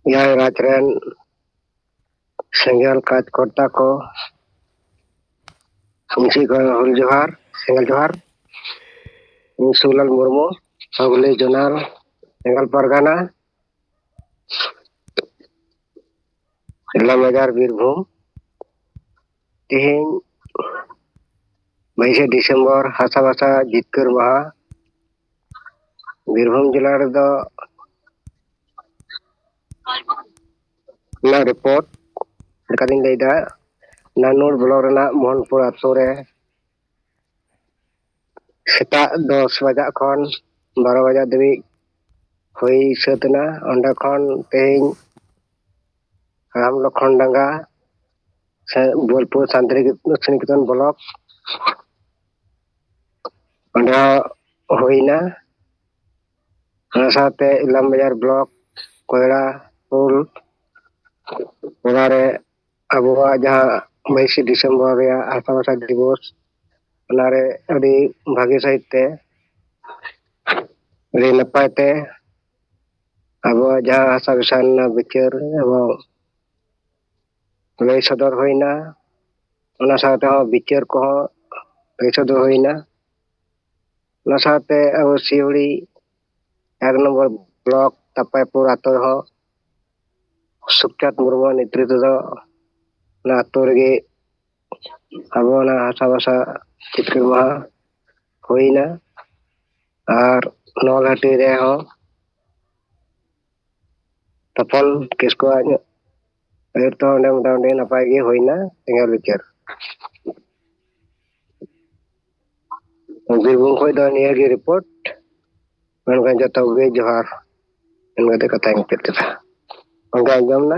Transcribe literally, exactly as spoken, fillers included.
ᱮᱭᱟᱭ ᱨᱟᱡᱽ ᱨᱮᱱ ᱥᱮᱸᱜᱮᱞ ᱠᱟᱡᱽᱠᱚᱨᱛᱟ ᱠᱚ, ᱩᱱᱠᱩ ᱠᱚ ᱦᱩᱞ ᱡᱚᱦᱟᱨ, ᱥᱮᱸᱜᱮᱞ ᱡᱚᱦᱟᱨ᱾ ᱤᱧ ᱥᱩᱞᱟᱞ ᱢᱩᱨᱢᱩ, ᱦᱩᱜᱽᱞᱤ ᱡᱳᱱᱟᱞ ᱥᱮᱸᱜᱮᱞ ᱯᱟᱨᱜᱟᱱᱟ, ᱤᱞᱟᱢ ᱵᱟᱡᱟᱨ, ᱵᱤᱨᱵᱷᱩᱢ᱾ ᱛᱮᱦᱮᱧ ᱵᱟᱭᱤᱥᱮ ᱰᱤᱥᱮᱢᱵᱚᱨ, ᱦᱟᱥᱟ ᱵᱷᱟᱥᱟ ᱡᱤᱛᱠᱟᱹᱨ ᱢᱟᱦᱟ᱾ ᱵᱤᱨᱵᱷᱩᱢ ᱡᱮᱞᱟ ᱨᱮᱫᱚ ᱨᱮᱱᱟᱜ ᱨᱤᱯᱳᱨᱴ ᱞᱮᱠᱟᱛᱤᱧ ᱞᱟᱹᱭᱫᱟ, ᱱᱟᱱᱩᱨ ᱵᱞᱚᱠ ᱨᱮᱱᱟᱜ ᱢᱳᱦᱚᱱᱯᱩᱨ ᱟᱛᱳ ᱨᱮ ᱥᱮᱛᱟᱜ ᱫᱚᱥ ᱵᱟᱡᱟᱜ ᱠᱷᱚᱱ ᱵᱟᱨᱚ ᱵᱟᱡᱟᱜ ᱫᱷᱟᱹᱵᱤᱡ ᱦᱩᱭ ᱥᱟᱹᱛ ᱮᱱᱟ᱾ ᱚᱸᱰᱮ ᱠᱷᱚᱱ ᱛᱮᱦᱮᱧ ᱨᱟᱢ ᱞᱚᱠᱷᱚᱱ ᱰᱟᱸᱜᱟ, ᱥᱮ ᱵᱳᱞᱯᱩᱨ ᱥᱟᱱᱛᱤᱱᱤᱠᱮᱛᱚᱱ ᱵᱞᱚᱠ, ᱚᱸᱰᱮ ᱦᱚᱸ ᱦᱩᱭᱱᱟ᱾ ᱚᱱᱟ ᱥᱟᱶᱛᱮ ᱤᱞᱟᱢ ᱵᱟᱡᱟᱨ ᱵᱞᱚᱠ ᱠᱚᱭᱲᱟ ᱯᱳᱞ, ᱚᱱᱟᱨᱮ ᱟᱵᱚᱣᱟᱜ ᱡᱟᱦᱟᱸ ᱵᱟᱭᱤᱥᱮ ᱰᱤᱥᱮᱢᱵᱚᱨ ᱨᱮᱭᱟᱜ ᱦᱟᱥᱟ ᱵᱷᱟᱥᱟ ᱫᱤᱵᱚᱥ, ᱚᱱᱟᱨᱮ ᱟᱹᱰᱤ ᱵᱷᱟᱹᱜᱤ ᱥᱟᱺᱦᱤᱡ ᱛᱮ, ᱟᱹᱰᱤ ᱱᱟᱯᱟᱭ ᱛᱮ ᱟᱵᱚᱣᱟᱜ ᱡᱟᱦᱟᱸ ᱦᱟᱥᱟ ᱵᱷᱟᱥᱟ ᱨᱮᱱᱟᱜ ᱵᱤᱪᱟᱹᱨ ᱮᱵᱚᱝ ᱞᱟᱹᱭ ᱥᱚᱫᱚᱨ ᱦᱩᱭᱱᱟ᱾ ᱚᱱᱟ ᱥᱟᱶᱛᱮ ᱦᱚᱸ ᱵᱤᱪᱟᱹᱨ ᱠᱚᱦᱚᱸ ᱞᱟᱹᱭ ᱥᱚᱫᱚᱨ ᱦᱩᱭᱱᱟ᱾ ᱚᱱᱟ ᱥᱟᱶᱛᱮ ᱟᱵᱚ ᱥᱤᱣᱲᱤ ᱮᱠ ᱱᱚᱢᱵᱚᱨ ᱵᱞᱚᱠ ᱛᱟᱯᱟᱭᱯᱩᱨ ᱟᱛᱳ ᱨᱮᱦᱚᱸ ᱥᱩᱠᱪᱟᱸᱫ ᱢᱩᱨᱢᱩᱣᱟᱜ ᱱᱮᱛᱨᱤᱛᱵ ᱫᱚ ᱚᱱᱟ ᱟᱛᱳ ᱨᱮᱜᱮ ᱟᱵᱚ ᱚᱱᱟ ᱦᱟᱥᱟ ᱵᱷᱟᱥᱟ ᱡᱤᱛᱠᱟᱹᱨ ᱢᱟᱦᱟ ᱦᱩᱭᱱᱟ᱾ ᱟᱨ ᱱᱚᱣᱟ ᱜᱷᱟᱹᱴᱤ ᱨᱮᱦᱚᱸ ᱛᱚᱯᱚᱞ ᱠᱤᱥᱠᱩᱣᱟᱜ ᱟᱹᱭᱩᱨ ᱛᱮ ᱚᱸᱰᱮ ᱢᱚᱴᱟᱢᱩᱴᱤ ᱱᱟᱯᱟᱭ ᱜᱮ ᱦᱩᱭᱱᱟ ᱥᱮᱸᱜᱮᱞ ᱵᱤᱪᱟᱹᱨ᱾ ᱵᱤᱨᱵᱷᱩᱢ ᱠᱷᱚᱱ ᱫᱚ ᱱᱤᱭᱟᱹ ᱜᱮ ᱨᱤᱯᱳᱨᱴ᱾ ᱢᱮᱱᱠᱷᱟᱱ ᱡᱚᱛᱚ ᱠᱚᱜᱮ ᱡᱚᱦᱟᱨ᱾ ᱢᱮᱱ ᱠᱟᱛᱮ ᱠᱟᱛᱷᱟᱧ ᱢᱩᱪᱟᱹᱫ ᱠᱮᱫᱟ᱾ ᱜᱚᱝᱠᱮ ᱟᱸᱡᱚᱢ ᱮᱱᱟ?